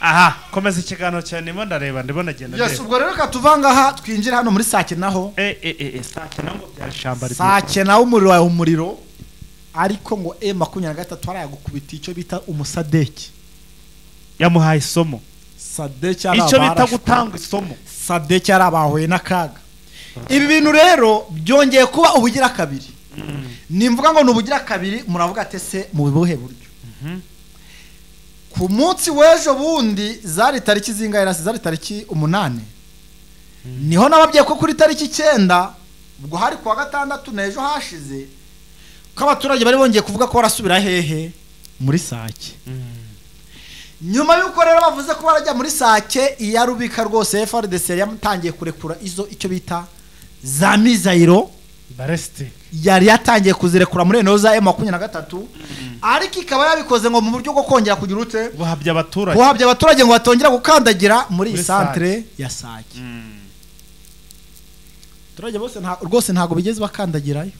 Aha, komeza ikiganiro cyane ndimo ndareba ndibona genda. Yes, ubwo rero katuvanga aha twinjira hano muri Sake naho. Sake naho bya shamba ri. Sake naho umuriro wawe umuriro, ariko ngo M23 arayagukubita icyo bita umusadeki. Yamuhaye isomo. Sadeki ari icyo bita gutanga isomo. Sadeki ari abahuye n'akaga. Ibi bintu rero byongeye kuba ubugira kabiri. Nimvuga ngo nubugira kabiri muravuga ate se mu buhe buryo? Ku munsi w'ejo bundi zari tariki zingahe? Zari tariki 8. Niho nababwiye ko kuri tariki 9 ubwo hari kuwa gatandatu n'ejo hashize ko abaturage bari bongeye kuvuga ko barasubira hehe muri Sake. Nyuma yuko rero bavuze ko barajya muri Sake iya Rubika rwose FARDC yamutangiye kurekura izo icyo bita za mizayiro ballistic, yari yatangiye kuzirekura muri eno za M23, ariko ikaba yabikoze ngo mu buryo bwo kongera kugira ute guhabya abaturage, guhabya abaturage ngo batongera gukandagira muri centre ya Sake. Abaturage bose rwose ntago bigeze bakandagirayo.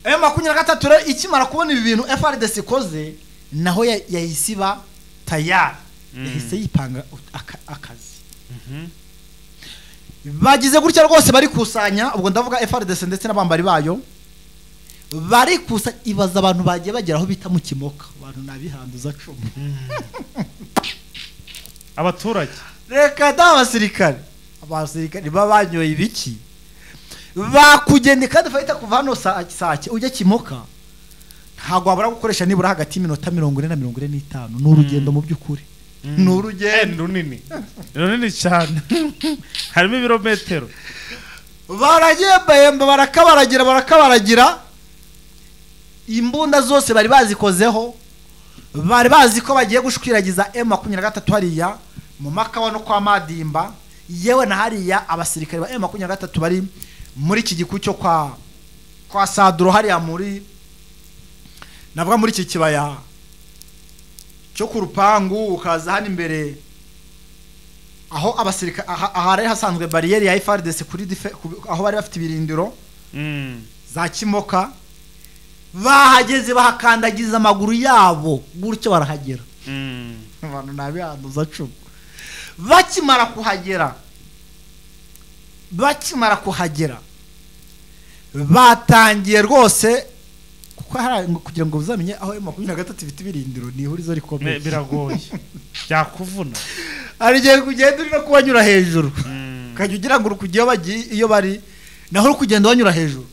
M23 rero ikimara kubona ibi bintu FARDC ikoze naho yahisiba tayari, yahise yipanga akazi. Bagize gutya rwose bari kusanya, ubwo ndavuga FARDC ndetse n'abambari bayo bari kusa ibaza abantu bagiye bagera aho bita mu Kimoka, abantu nabihanduza 10. Abaturage reka da abasirikare babanyoye ibiki bakugende kandi fayita kuva hano Sake ujya Kimoka ntago wabura gukoresha nibura hagati y'iminota 40 na 45. Ni urugendo mu by'ukuri, ni urugendo runini runini cyane, harimo ibirometero. Baragenda barakabaragira imbunda zose bari bazikozeho, bari bazi ko bagiye gushwiragiza M23 hariya mu Makawa no kwa Madimba, yewe na hariya abasirikare ba M23 bari muri iki giku cyo kwa Saduro hariya muri navuga muri iki kibaya cyo ku rupangu, ukaza hano imbere aho abasirikare ahari hasanzwe barriere ya FARDC kuri aho bari bafite ibirindiro za Kimoka, bahageze bahakandagiza amaguru yabo gutyo barahagera. Abantu nabihanduza 10. Bakimara kuhagera batangiye rwose kuko hari kugira ngo uzamenye aho M23 ifite ibirindiro ni ihurizo rikomeye, biragoye byakuvuna. Ari giye kugenda uri no kubanyura hejuru, ukajya ugira ngo urukugiye bagiye iyo bari naho uri kugenda banyura hejuru.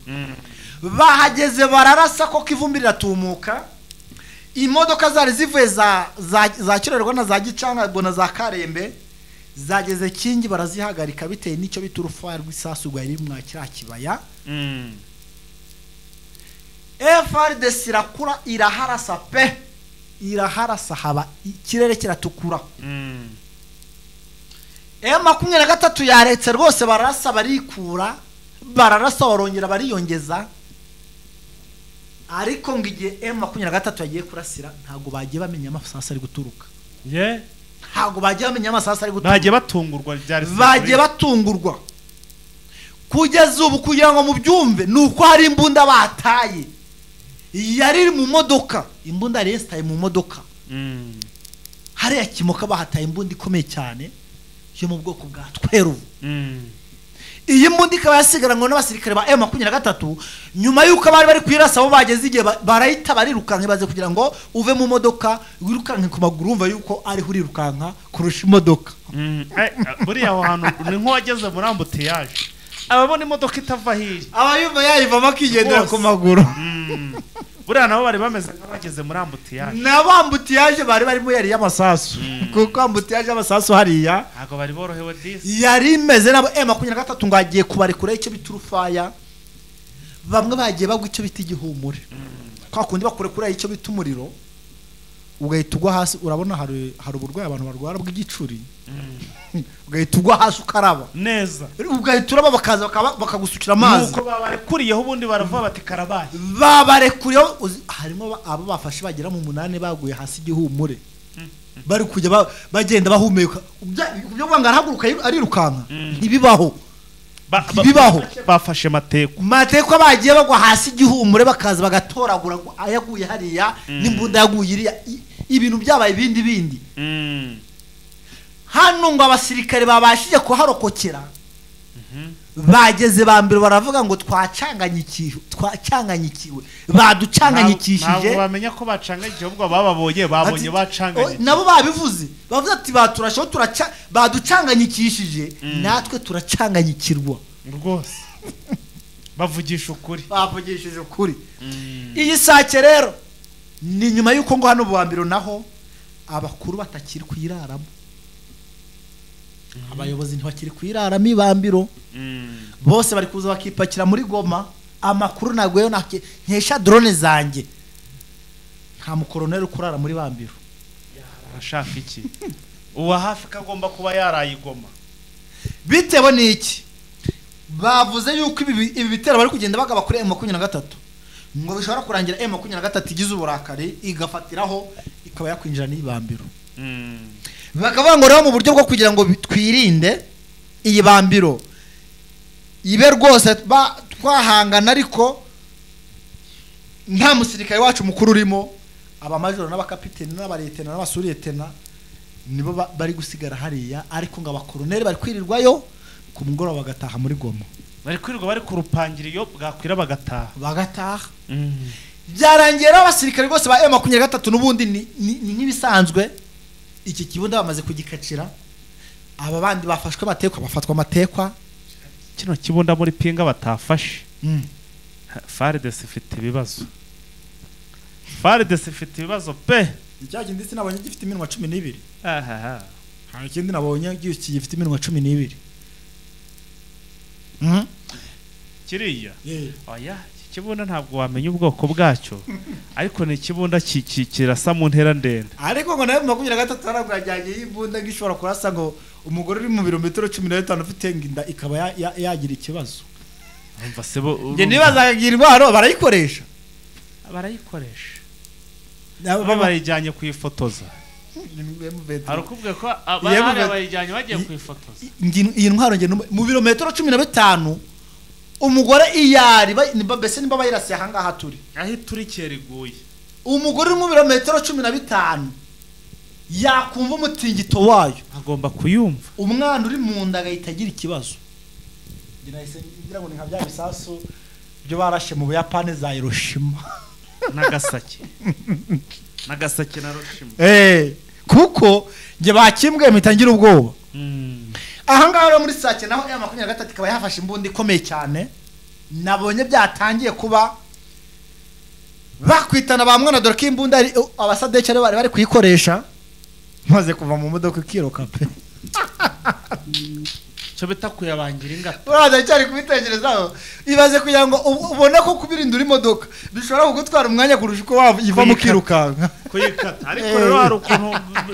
Bahageze bararasa ko kivumbi riratumuka, imodoka zari zivuye za Kirorerwa na za Gicanga na za Karembe zageze Kingi barazihagarika bitewe n'icyo bita urufaya rw'isasu rwari mwa kiriya kibaya. FARDC irakura iraharasa pe, iraharasa haba ikirere kiratukura. M23 yaretse rwose bararasa barikura, bararasa barongera bariyongeza, ariko ngo igihe M23 yagiye kurasira ntago bagiye bamenya amasasu ari guturuka. Ntago bagiye bamenya amasasu ari guturuka, bagiye batungurwa, byari bagiye batungurwa kugeza ubu. Kugira ngo mubyumve nuko hari imbunda bataye yari mu modoka, imbunda yari yestaye mu modoka. Hariya Kimoka bahataye imbunda ikomeye cyane yo mu bwoko bwa tweruvu. Iyi mbunda ikaba yasigaranywe n'abasirikare ba M23 nyuma yuko bari bari kwirasa abo bageze igihe barayita barirukanka baze kugira ngo uve mu modoka wirukanke ku maguru, umva yuko ari hurirukanka kurusha imodoka. Buriya aho hantu ni nk'uwageze muri ambuteyage ababona imodoka itava hirya aba yumva yayivamo akigendera ku maguru. Buriya nabo bari bameze nk'abageze muri ambutiyaje. Nabo ambutiyaje bari barimo yari y'amasasu, kuko ambutiyaje y'amasasu hariya ntabwo bari borohewe disi. Yari imeze nabo M23 ngo agiye kubarekura icyo bita urufaya, bamwe bagiye bagwa icyo bita igihumure. Kwa kundi bakurekura icyo bita umuriro ugahita ugwa hasi. Urabona hari uburwayi abantu barwara bw'igicuri, ugahita ugwa hasi ukaraba neza, ugahita uraba bakaza bakagusukira amazi. Nuko babarekuriyeho ubundi baravuga bati karabaye. Babarekuriyeho harimo abo bafashe bagera mu 8 baguye hasi igihumure, bari kujya bagenda bahumeka. Ibyo banga arahaguruka arirukanka, ntibibaho. Bibaho. Bafashe mateko bagiye bagwa hasi igihumure bakaza bagatoragura ayaguye hariya n'imbunda yaguye iriya, ibintu byabaye ibindi bindi. Hano ngo abasirikare babashije kuharokokera bageze ba mbere baravuga ngo twacanganyikiwe, baducanganyikishije. Ntabwo bamenya ko bacanganyikiwe, ubwo bababonye babonye bacanganyikishije. Nabo babivuze bavuze ati baturashaho turaca baducanganyikishije, natwe turacanganyikirwa rwose. Bavugisha ukuri, bavugishije ukuri. Iyi Sake rero ni nyuma yuko ngo hano Buhambiro naho abakuru batakiri kuyiraramo, abayobozi ntibakiri kuyiraramo ibambiro, bose bari kuza bakipakira muri Goma. Amakuru nagweyo nkesha drone zanjye, nta mukoroneri kurara muri Bambiro. Arashaka iki? Uwa hafi kagomba kuba yaraye Goma. Bitewe n'iki? Bavuze yuko ibi bitero bari kugenda bagaba kuri M23 ngo bishobora kurangira M23 igize uburakari igafatiraho ikaba yakwinjira n'ibambiro. Bakavuga ngo rero mu buryo bwo kugira ngo twirinde iyi Bambiro ibe rwose twahangana, ariko nta musirikare wacu mukuru urimo, abamajoro n'abakapiteni n'abaretena n'abasuretena nibo bari gusigara hariya, ariko ngo abakoroneri bari kwirirwayo ku mugoroba bagataha muri Goma. Bari kwirirwa bari kurupangira iyo bwakwira bagataha. Byarangiye rero abasirikare rwose ba M23 n'ubundi ni nk'ibisanzwe, iki kibunda bamaze kugikacira. Aba bandi bafashwe matekwa, bafatwa amatekwa. Kino kibunda muri Pinga batafashe. FARDC ifite ibibazo. FARDC ifite ibibazo pe. Icya kindi sinabonye gifite iminwa 12. Aha. Hari ikindi nabonye gifite iminwa 12. Kiriya. Oya, kibunda ntabwo wamenya ubwoko bwacyo, ariko ni kibunda kirasa mu ntera ndende. Ariko ngo nawe 23 aragwajyanye y'imbunda ngishobora kurasa ngo umugore uri mu birometero 15 ufite inda ikaba yagira ikibazo. Umva se bo nge nibazagira intwaro barayikoresha. Barayikoresha. Bayijyanye kuyifotoza. Harukubwe ko abari bayijyanye bagiye kuyifotoza. Iyi ntwaro nge mu birometero 15 umugore iyari mbese nimba bayirasiye aha ngaha turi aho iturikiye riguye, umugore uri mu birometero 15 yakumva umutingito wayo agomba kuyumva, umwana uri mu nda agahita agira ikibazo. Nahise ngira ngo ni nka bya bisasu byo barashe mu Buyapani za Hiroshima Nagasaki. Nagasaki na Hiroshima. Kuko nge bakimbwe mitangira ubwoba. Aha ngaha rero muri Sake naho M23 ikaba yafashe imbunda ikomeye cyane, nabonye byatangiye kuba bakwitana ba mwana, dore ko imbunda abasadece bari bari kuyikoresha maze kuva mu modoka ikiruka pe. Cyo bita kuyabangira ingata. Uraza cyari kubitekerezaho, ibaze kugira ngo ubone ko kubirindura imodoka bishobora kugutwara umwanya kurusha uko wava mu kirukanka kuyikata. Ariko rero hari ukuntu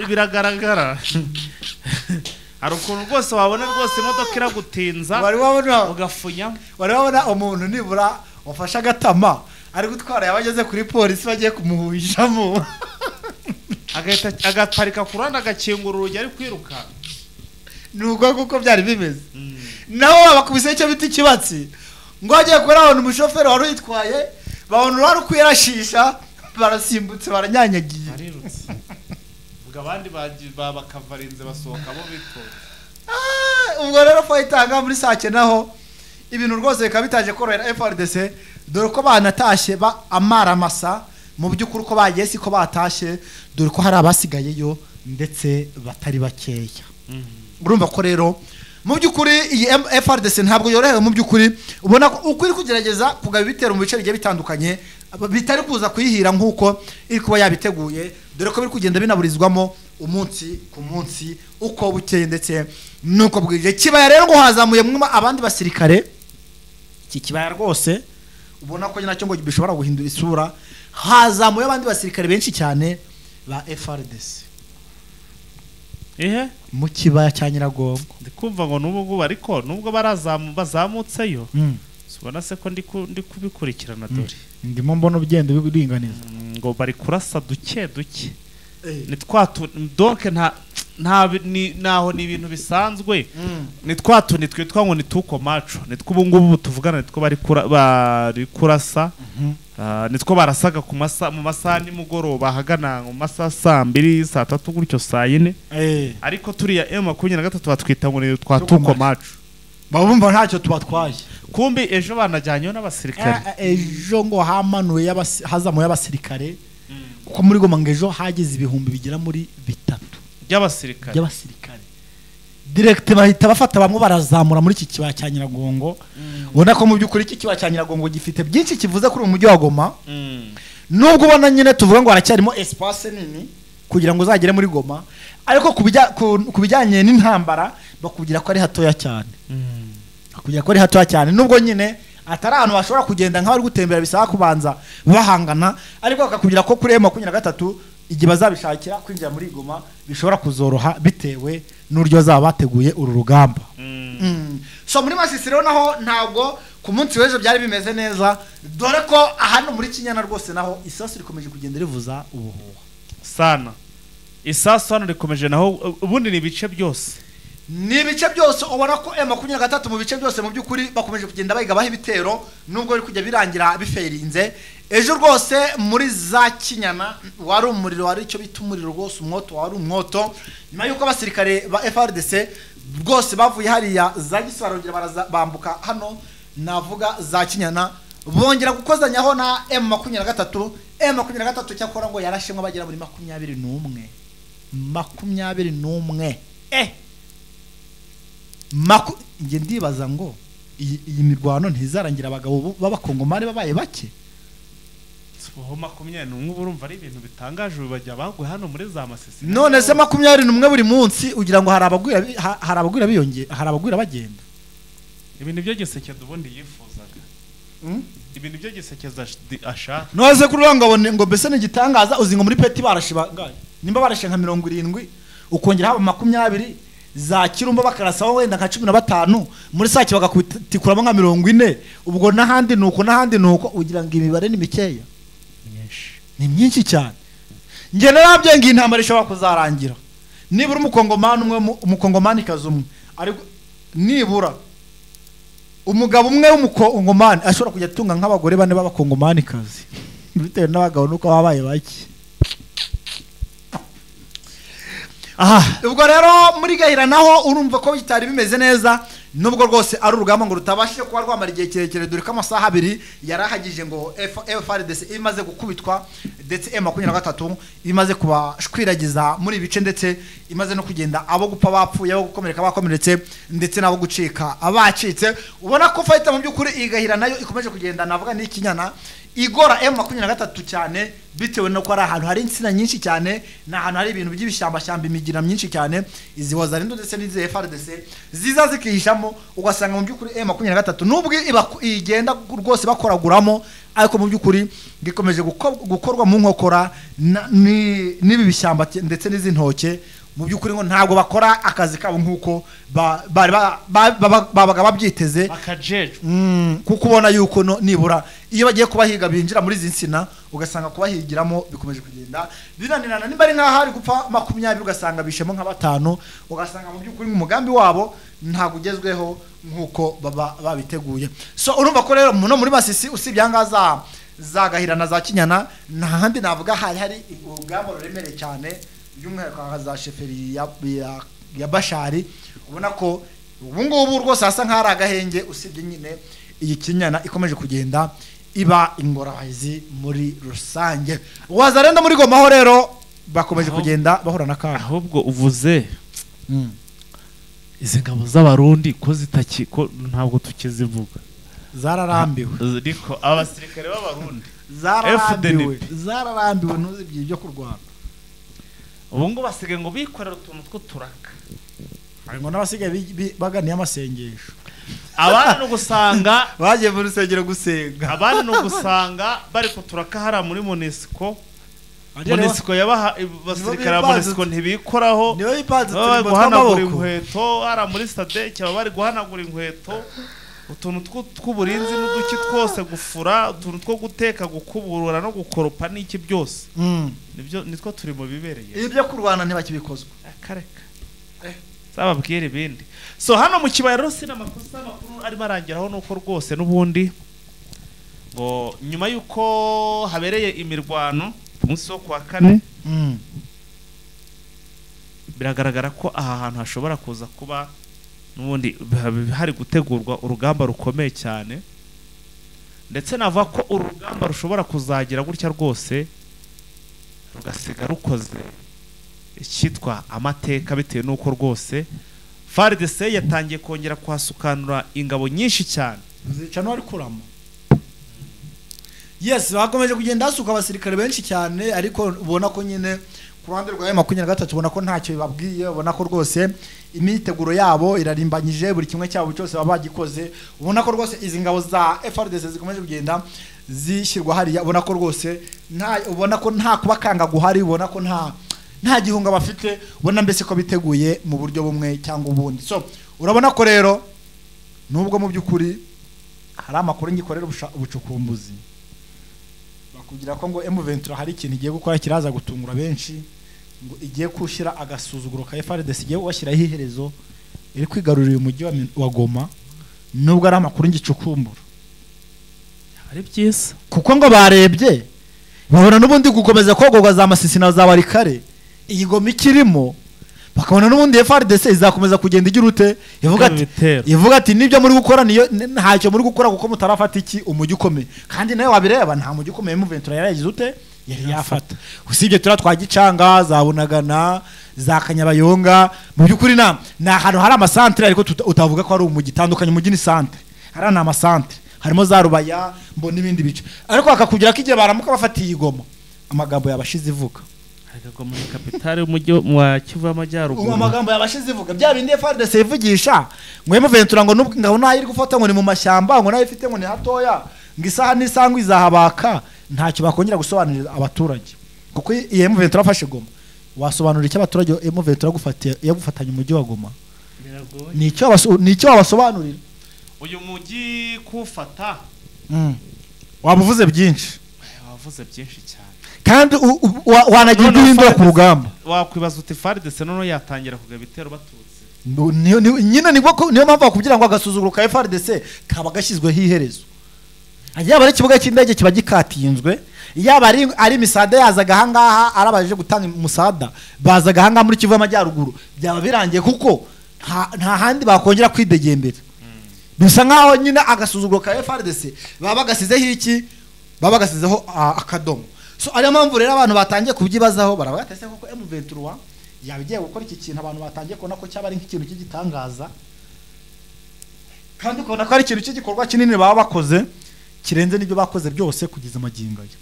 biragaragara, hari ukuntu rwose wabona rwose imodoka iragutinza ugafunya. Wari wabona umuntu nibura wafashe agatama ari gutwara yabageze kuri polisi bagiye kumuhushamo, agahita agaparika ku ruhande agakingura urugi ari kwiruka. Nuko kuko byari bimeze naho babakubise icyo bita ikibatsi ngo agiye kurabona umushoferi wari uyitwaye, babona wari kwirashisha, barasimbutse baranyanyagiye barirutse. Ubwo abandi bakavarinze basohoka bo bitonze. Ubwo rero fayitanga muri Sake naho ibintu rwose bikaba bitaje korohera FARDC, dore ko banatashye amara masa mu by'ukuri uko bagiye siko batashye, dore ko hari abasigayeyo ndetse batari bakeya. Urumva ko rero mu by'ukuri iyi FARDC ntabwo yorohewe mu by'ukuri, ubona ko uko iri kugerageza kugaba ibitero mu bice bigiye bitandukanye, bitari kuza kuyihira nkuko iri kuba yabiteguye, dore ko biri kugenda binaburizwamo umunsi ku munsi uko bukeye ndetse nuko bwije. Kibaya rero ngo hazamuye abandi basirikare, iki kibaya rwose ubona ko nacyo ngo bishobora guhindura isura, hazamuye abandi basirikare benshi cyane ba FARDC ihe mu kibaya cya Nyiragongo. Ndikumva ngo n'ubu ngubu ariko nubwo barazamutseyo ubona se ko ndi kubikurikirana dore ndimo mbona ugenda ubiringaniza ngo bari kurasa duke duke ni twatu donc nta naho ni ibintu bisanzwe ni twatu ni twitwa ngo ni tuko macho ni twubu ngubu tuvugana nitwo bari kurasa nitwo barasaga ku masa mu masaha ni mugoroba hagana mu masaha saa 2 saa 3 gutyo saa 4 ariko turiya M23 batwita ngo ni twa tuko macho babumva ntacyo tubatwaye. Kumbi ejo banajyanyeho n'abasirikare ejo ngo hamanuye hazamuye abasirikare kuko muri Goma ngo ejo hageze ibihumbi bigera muri 3 by'abasirikare direct bahita bafata bamwe barazamura muri iki kibaya cya Nyiragongo. Ubona ko mu by'ukuri iki kibaya cya Nyiragongo gifite byinshi kivuze kuri uyu mujyi wa Goma, nubwo ubona nyine tuvuga ngo haracyarimo espace nini kugira ngo uzagere muri Goma, ariko ku bijyanye n'intambara bakubwira ko ari hatoya cyane, bakubwira ko ari hatoya cyane nubwo nyine atari ahantu bashobora kugenda nk'abari gutembera bisaba kubanza bahangana, ariko bakakubwira ko kuri M23 igihe bazabishakira kwinjira muri Goma bishobora kuzoroha bitewe n'uryo bazaba bateguye uru rugamba. So muri Masisi rero naho ntabwo ku munsi w'ejo byari bimeze neza, dore ko hano muri Kinyana rwose naho isasu rikomeje kugenda rivuza ubuhuha sana. Isasu hano rikomeje naho ubundi ni ibice byose, ni ibice byose ubona ko M23 mu bice byose mu by'ukuri bakomeje kugenda bayigabaho ibitero nubwo biri kujya birangira biferinze. Ejo rwose muri za Kinyana wari umuriro, wari icyo bita umuriro rwose, umwoto wari umwoto, nyuma yuko abasirikare ba FARDC rwose bavuye hariya za Giswarongera baraza bambuka hano navuga za Kinyana bongera gukozanyaho na M23. M23 cyakora ngo yarashemwe bagera muri 21 21 nge ndibaza ngo iyi mirwano ntizarangira abagabo b'abakongomani babaye bake. Ho 21 urumva ari ibintu bitangaje bajya bagwe hano muri za Masisi. None se 21 buri munsi ugira ngo hari abagwira biyonge, hari abagwira bagenda. Ibintu byo Gisekedi ubundi yifuzaga. Ibintu byo Gisekedi ashaka. None se kuri ngo ngo mbese ni gitangaza uzi ngo muri peti barashiba nimba barashe nka 70 ukongera haba 20 za Kirumba bakarasaho wenda nka 15 muri saki bagakutikuramo nka 40 ubwo nahandi nuko nahandi nuko ugira ngo imibare ni mikeya ni myinshi cyane. Nge narabye ngo intambara ishobora kuzarangira nibura umukongomani umwe umukongomani kazumwe ariko nibura umugabo umwe w'umukongomani ashobora kujya atunga nk'abagore bane b'abakongomani kazi bitewe n'abagabo nuko babaye bake. Ubwo rero muri Gahira naho urumva ko bitari bimeze neza nubwo rwose ari urugamba ngo rutabashije kuba rwamara igihe kirekire, dore ko amasaha 2 yarahagije ngo FARDC imaze gukubitwa ndetse M23 imaze kubashwiragiza muri ibice ndetse imaze no kugenda abo gupfa bapfuye, abo gukomereka bakomeretse ndetse nabo gucika abacitse. Ubona ko fighter mu by'ukuri igahira nayo ikomeje kugenda navuga ni Kinyana igora M23 cyane bitewe no ko ari ahantu hari insina nyinshi cyane na ahantu hari ibintu by'ibishyamba shyamba imigira myinshi cyane izi wazarindo ndetse n'izi FARDC ziza zikihishamo, ugasanga mu by'ukuri M23 nubwo igenda rwose bakoraguramo ariko mu by'ukuri gikomeje gukorwa mu nkokora n'ibi bishyamba ndetse n'izi ntoke mu by'ukuri ngo ntabwo bakora akazi kabo nkuko babaga babyiteze bakajejwe, kuko ubona yuko nibura iyo bagiye kubahiga binjira muri izi nsina ugasanga kubahigiramo bikomeje kugenda binanirana. Nimba ari nkaho hari gupfa 20 ugasanga bishemo nka 5, ugasanga mu by'ukuri umugambi wabo ntabwo ugezweho nkuko baba babiteguye. So urumva ko rero muno muri Masisi usibye ahangaha za Gahira na za Kinyana nta handi navuga hari urugamba ruremereye cyane by'umwihariko nka za sheferi ya Bashari, ubona ko ubu ngubu rwose hasa nk'ari agahenge usibye nyine iyi Kinyana ikomeje kugenda iba ingorabahizi muri rusange. Wazarenda muri Goma ho rero bakomeje kugenda bahura na kaga. Ahubwo uvuze izi ngabo z'abarundi ko zitaki ko ntabwo tukizivuga zararambiwe, ariko abasirikare b'abarundi Zararambiwe, zararambiwe ntuzibye ibyo kurwana. Ubu ngo basigaye ngo bikorera utuntu tw'uturaka. Ngo n'abasigaye baganiye amasengesho. Abandi no gusanga bagiye mu rusengero gusenga. Abandi no gusanga bari kuturaka hara muri Monesco. Monesco yabaha basirikare ba Monesco ntibikoraho. Niyo bipanze turimo guhanagura inkweto hara muri stade cyaba bari guhanagura inkweto. Utuntu tw'uburinzi n'uduki twose gufura, utuntu two guteka, gukuburura no gukoropa n'iki byose. Nibyo nitwo turi mu bibereye. Ibyo kurwana ntibakibikozwa. Akareka. Zababwira ibindi. So hano mu kibaya rero sina makosa makuru arimo arangiraho nuko rwose n'ubundi ngo nyuma yuko habereye imirwano umunsi wo kwa kane biragaragara ko aha hantu hashobora kuza kuba n'ubundi hari gutegurwa urugamba rukomeye cyane, ndetse navuga ko urugamba rushobora kuzagira gutya rwose rugasiga rukoze icyitwa amateka, bitewe n'uko rwose FARDC yatangiye kongera kwasukanura ingabo nyinshi cyane zica no ari kurama. Yes, bakomeje kugenda hasuka abasirikare benshi cyane, ariko ubona ko nyine ku ruhande rwa M23 ubona ko ntacyo bibabwiye, ubona ko rwose imyiteguro yabo irarimbanyije, buri kimwe cyabo cyose baba bagikoze. Ubona ko rwose izi ngabo za FARDC zikomeje kugenda zishyirwa hariya, ubona ko rwose nta ubona ko nta kubakanga guhari, ubona ko nta gihunga bafite, ubona mbese ko biteguye mu buryo bumwe cyangwa ubundi. So urabona ko rero nubwo mu byukuri hari amakuru ngikorera ubucukumbuzi bakugira ko ngo M23 hari ikintu igiye gukora kiraza gutungura benshi, ngo igiye kushyira agasuzuguro ka FARDC, igiye kubashyiraho iherezo, iri kwigarurira uyu mujyi wa Goma, nubwo ari amakuru ngicukumbura ari byiza kuko ngo barebye babona n'ubundi gukomeza kogogwa za Masisi na za Warikare iyi Goma ikirimo, bakabona n'ubundi FARDC izakomeza kugenda igira ute, ivuga ati nibyo muri gukora niyo ntacyo muri gukora kuko mutarafata iki umujyi ukomeye. Kandi nawe wabireba nta mujyi ukomeye M23 yaragize ute yari yafata, usibye tura twagicanga za Bunagana za Kanyabayonga. Mu byukuri na ahantu hari amasantre, ariko utavuga ko ari umujyi tandukanye, umujyi ni santre, hari na amasantre harimo za Rubaya mbona ibindi bice, ariko bakakugira ko igihe baramuka bafatiye Goma amagambo yabashize ivuga Goma ni kapitale y'umujyi wa Kivu y'Amajyaruguru. Amagambo yabashize ivuga bya bindi FARDC ivugisha ngo M23 ngo ngabo nayo iri gufata ngo ni mu mashyamba, ngo nayo ifite ngo ni hatoya, ngo isaha n'isangwa izahabaka, ntacyo bakongera gusobanurira abaturage. Kuko iyi M23 afashe Goma, wasobanurira icyo abaturage M23 gufatiye yagufatanya umujyi wa Goma? Ni icyo wabasobanurira? Uyu mujyi kufata wabuvuze byinshi, wavuze byinshi cyane, kandi wanagira guhindura ku rugamba. Wakwibaza uti FARDC noneho yatangira kugaba ibitero baturutse nyine niyo mpamvu bakubwira ngo agasuzuguro ka FARDC kaba gashyizweho iherezo. Yaba ari ikibuga cy'indege kiba gikatinzwe, yaba ari imisada yazaga ahangaha arabaje gutanga umusada bazaga ahangaha muri Kivu y'Amajyaruguru, byaba birangiye kuko nta handi bakongera kwidegembera. Bisa nkaho nyine agasuzuguro ka FARDC baba bagasizeho iki, baba bagasizeho akadomo. So ariyo mpamvu rero abantu batangiye kubyibazaho, baravuga ati ese koko M23 yabigiye gukora iki kintu? Abantu batangiye kubona ko cyaba ari nk'ikintu cy'igitangaza, kandi ukabona ko ari ikintu cy'igikorwa kinini baba bakoze kirenze n'ibyo bakoze byose kugeza amagingo aya.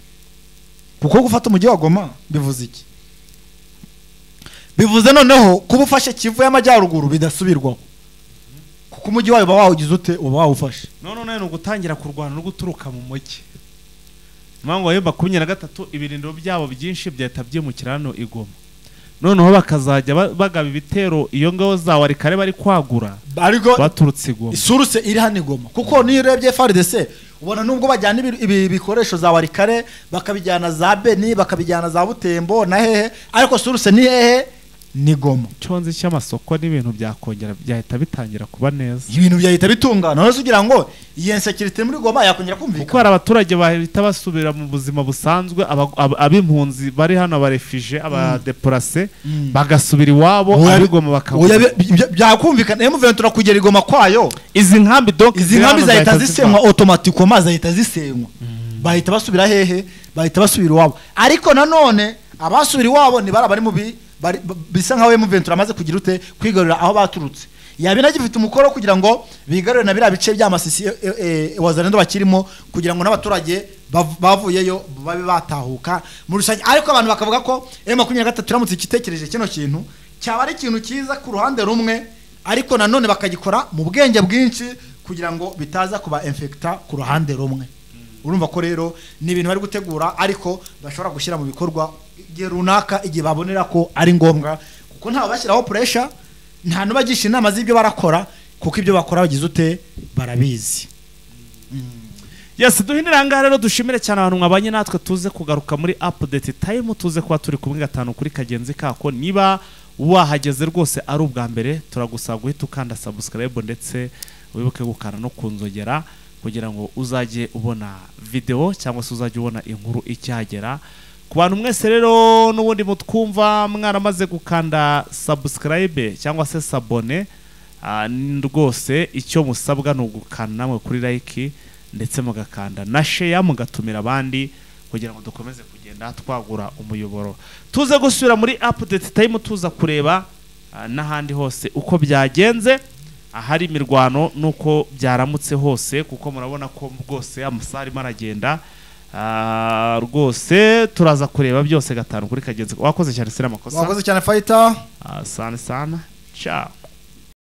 Kuko gufata umujyi wa Goma bivuze iki? Bivuze noneho kuba ufashe Kivu y'Amajyaruguru bidasubirwaho, kuko umujyi wayo uba wawugize ute, uba wawufashe. None ni ugutangira kurwana no guturuka mu mujyi. Mango ayo 23 ibirindiro byabo byinshi byahita byimukira hano i Goma, noneho bakazajya bagaba ibitero iyo ngabo za Warikare bari kwagura ariko baturutse i Goma. Isuruse iri hano i Goma, kuko niyo urebye FARDC ubona nubwo bajyana ibi bikoresho za Warikare bakabijyana za Beni bakabijyana za Butembo na hehe, ariko suruse ni hehe? Ni Goma. Cyonzi cy'amasoko n'ibintu byakongera byahita bitangira kuba neza, ibintu byahita bitungana. None ugira ngo iyi insecurity muri Goma yakongera kumvikana, kuko hari abaturage bahita basubira mu buzima busanzwe, ab'impunzi bari hano abarefije abadeporase bagasubira iwabo, ab'Igoma bakabona byakumvikana. M23 kugera i Goma kwayo, izi nkambi donc izi nkambi zahita zisenywa automatiquement, zahita zisenywa, bahita basubira hehe? Bahita basubira iwabo. Ariko nanone abasubira iwabo ni bari mu bisa nkaho M23 amaze kugira ute kwigarurira aho baturutse. yaba inagifite umukoro kugira ngo bigarure na biriya bice bya Masisi Wazalendo bakirimo, kugira ngo n'abaturage bavuyeyo babe batahuka muri rusange. Ariko abantu bakavuga ko M23 iramutse igitekereje kino kintu cyaba ari ikintu cyiza ku ruhande rumwe, ariko nanone bakagikora mu bwenge bwinshi kugira ngo bitaza kuba infecta ku ruhande rumwe. Urumva ko rero ni ibintu bari gutegura, ariko bashobora gushyira mu bikorwa igihe runaka, igihe babonera ko ari ngombwa, kuko ntawe bashyiraho pressure, nta n'ubagisha inama z'ibyo barakora, kuko ibyo bakora bagize ute barabizi. Yes, duhinira ahangaha rero, dushimire cyane abantu mwabanye natwe, tuze kugaruka muri update time, tuze kuba turi kumwe gatanu kuri kagenzi kako. Niba wahageze rwose ari ubwa mbere, turagusaba guhita ukanda subscribe ndetse wibuke gukanda no kunzogera kugira ngo uzajye ubona video cyangwa se uzajye ubona inkuru icyagera. Ku bantu mwese rero n'ubundi mutwumva mwaramaze gukanda subscribe cyangwa se sabone, rwose icyo musabwa ni ugukanda namwe kuri like ndetse mugakanda na share, mugatumira abandi kugira ngo dukomeze kugenda twagura umuyoboro. Tuze gusubira muri update time, tuza kureba n'ahandi hose uko byagenze, ahari imirwano nuko byaramutse hose, kuko murabona ko rwose amasaha arimo aragenda. Rwose turaza kureba byose gatanu kuri kagenzi. Wakoze cyane sira makosa. Wakoze cyane fighter. Asante sana. Ciao.